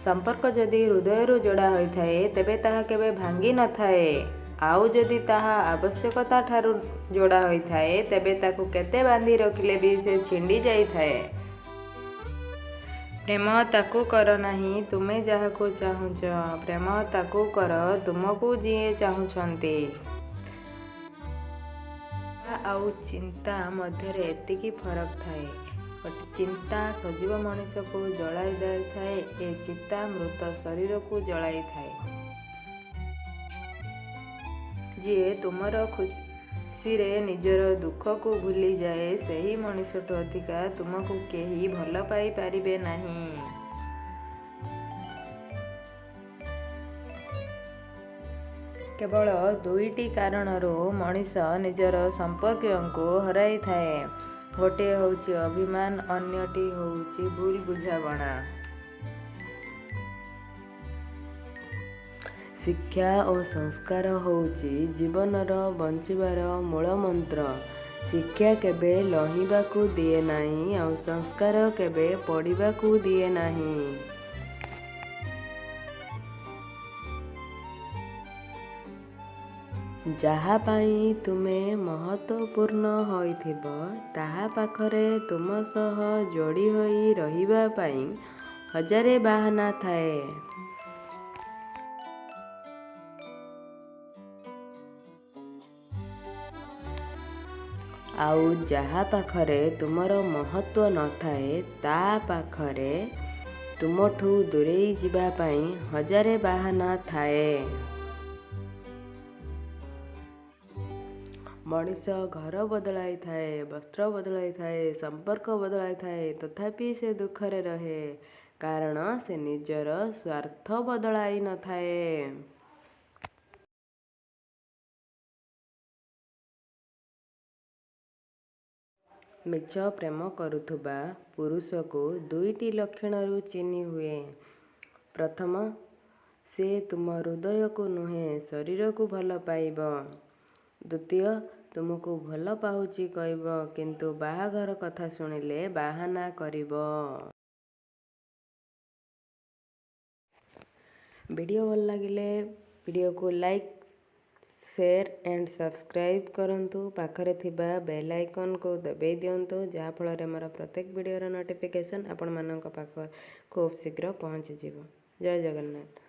ସମ୍ପର୍କ ଯଦି ହୃଦୟରୁ ଯୋଡ଼ା ହୋଇଥାଏ, ତେବେ ତାହା କେବେ ଭାଙ୍ଗି ନଥାଏ। ଆଉ ଯଦି ତାହା ଆବଶ୍ୟକତା ଠାରୁ ଯୋଡ଼ା ହୋଇଥାଏ, ତେବେ ତାକୁ କେତେ ବାନ୍ଧି ରଖିଲେ ବି ସେ ଛିଣ୍ଡି ଯାଇଥାଏ। ପ୍ରେମ ତାକୁ କର ନାହିଁ ତୁମେ ଯାହାକୁ ଚାହୁଁଛ, ପ୍ରେମ ତାକୁ କର ତୁମକୁ ଯିଏ ଚାହୁଁଛନ୍ତି। ଆଉ ଚିନ୍ତା ମଧ୍ୟରେ ଏତିକି ଫରକ ଥାଏ, ଚିନ୍ତା ସଜୀବ ମଣିଷକୁ ଜଳାଇ ଦେଇଥାଏ ଏ ଚିତା ମୃତ ଶରୀରକୁ ଜଳାଇଥାଏ। ଯିଏ ତୁମର ଖୁସିରେ ନିଜର ଦୁଃଖକୁ ଭୁଲିଯାଏ, ସେହି ମଣିଷଠୁ ଅଧିକା ତୁମକୁ କେହି ଭଲ ପାଇପାରିବେ ନାହିଁ। କେବଳ ଦୁଇଟି କାରଣରୁ ମଣିଷ ନିଜର ସମ୍ପର୍କୀୟଙ୍କୁ ହରାଇଥାଏ। ଗୋଟିଏ ହେଉଛି ଅଭିମାନ, ଅନ୍ୟଟି ହେଉଛି ଭୁଲ ବୁଝାମଣା। ଶିକ୍ଷା ଓ ସଂସ୍କାର ହେଉଛି ଜୀବନର ବଞ୍ଚିବାର ମୂଳମନ୍ତ୍ର। ଶିକ୍ଷା କେବେ ଲହିବାକୁ ଦିଏ ନାହିଁ, ଆଉ ସଂସ୍କାର କେବେ ପଡ଼ିବାକୁ ଦିଏ ନାହିଁ। ଯାହା ପାଇଁ ତୁମେ ମହତ୍ତ୍ୱପୂର୍ଣ୍ଣ ହୋଇଥିବ, ତାହା ପାଖରେ ତୁମ ସହ ଯୋଡ଼ି ହୋଇ ରହିବା ପାଇଁ ହଜାରେ ବାହାନା ଥାଏ। ଆଉ ଯାହା ପାଖରେ ତୁମର ମହତ୍ତ୍ୱ ନଥାଏ, ତା' ପାଖରେ ତୁମଠୁ ଦୂରେଇ ଯିବା ପାଇଁ ହଜାରେ ବାହାନା ଥାଏ। ମଣିଷ ଘର ବଦଳାଇଥାଏ, ବସ୍ତ୍ର ବଦଳାଇଥାଏ, ସମ୍ପର୍କ ବଦଳାଇଥାଏ, ତଥାପି ସେ ଦୁଃଖରେ ରହେ, କାରଣ ସେ ନିଜର ସ୍ୱାର୍ଥ ବଦଳାଇ ନଥାଏ। ମିଛ ପ୍ରେମ କରୁଥିବା ପୁରୁଷକୁ ଦୁଇଟି ଲକ୍ଷଣରୁ ଚିହ୍ନି ହୁଏ। ପ୍ରଥମ, ସେ ତୁମ ହୃଦୟକୁ ନୁହେଁ, ଶରୀରକୁ ଭଲ ପାଇବ। ଦ୍ୱିତୀୟ, ତୁମକୁ ଭଲ ପାଉଛି କହିବ, କିନ୍ତୁ ବାହାଘର କଥା ଶୁଣିଲେ ବାହାନା କରିବ। ଭିଡ଼ିଓ ଭଲ ଲାଗିଲେ ଭିଡ଼ିଓକୁ ଲାଇକ୍, ସେୟାର ଆଣ୍ଡ ସବସ୍କ୍ରାଇବ୍ କରନ୍ତୁ। ପାଖରେ ଥିବା ବେଲ୍ ଆଇକନ୍କୁ ଦବାଇ ଦିଅନ୍ତୁ, ଯାହାଫଳରେ ମୋର ପ୍ରତ୍ୟେକ ଭିଡ଼ିଓର ନୋଟିଫିକେସନ୍ ଆପଣମାନଙ୍କ ପାଖରେ ଖୁବ୍ ଶୀଘ୍ର ପହଞ୍ଚିଯିବ। ଜୟ ଜଗନ୍ନାଥ।